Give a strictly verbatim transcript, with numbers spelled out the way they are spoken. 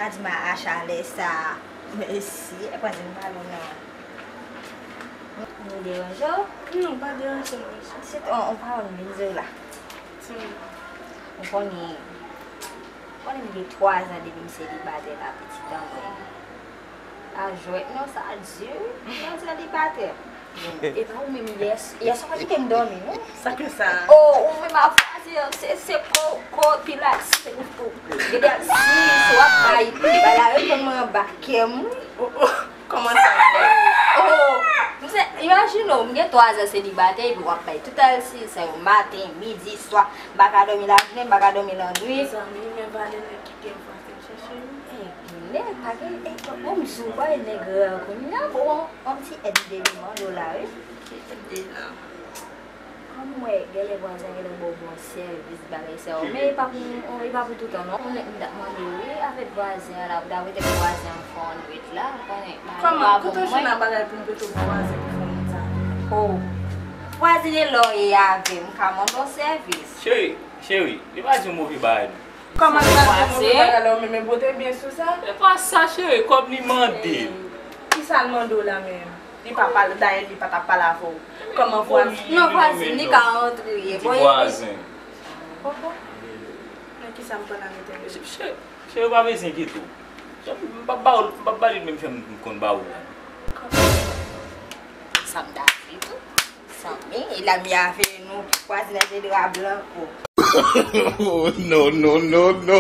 Di m a acha lè sa. Mèsi. E pa di m pale w non. M deranje w? Non, pa deranje mwen. Se on, on pawòl m vin di w la. Di m. Ou konnen, ou konnen m gen twa zan depi m selibatè la, pitit an mwen. Pa jwèt non, sa di wi. Mwen selibatè. E pa ou menm yè, yè swa pa kite m dòmi non. Sa ke sa? Oh, ou menm ap fwazi, se, se ko, ko pilat, se ko, ko. Gade ak si, si w ap bay, bay la reponn mwen anba kè m wi. Oh, oh, kòman sa fè? Oh, m se, imajine w, m gen twa zan selibatè, epi w ap bay tout al si, sa yo maten, midi, swa, m pa ka dòmi lajounen, m pa ka dòmi lannwit. Zanmi, men valè nèg ki gen vwa te chèche wi. Nèg pa gen, e, bon, m di w, pa gen nèg rar kounye a, bon, yon ti èd de li mande w la, wi. Ki èd de la? Kòm m wè, genlè vwazen an genlè ba w bon sèvis, bagay sa yo. Men e pa pou, e pa pou toutan, non. Yon nèg m t ap mande w, wi, avèk vwazen an la, pou ta rete pou vwazen an fè yon nwit la, ou konnen, bagay yo pa bon pou mwen. Kòman? Kote w jwenn bagay pou m rete pou vwazen pou fè yon nwit sa? Oh, vwazen e lè w ye avè m, m ka mande w sèvis. Cheri, cheri, li pa di yon move bagay, non. Kòman l pral di yon move bagay lè ou menm e pote byen sou sa? E pa sa, cheri, kòb li mande. Kisa l mande w la menm? Li pa pale, dayè li pa t ap pale avè w. Kòman vwazin? Non, vwazin, li ka antre. Bon, vwazin. Kòkò. Men kisa m pral mete menm? Cheri, cheri, ou pa bezwen enkyete w. M p ap ba w, m p ap ba li menm jan m konn ba w la. Sa m ta di tou. Zanmi, e la m ye avè nou, vwazinaj de dra blanko. Oh, no, no, no, no.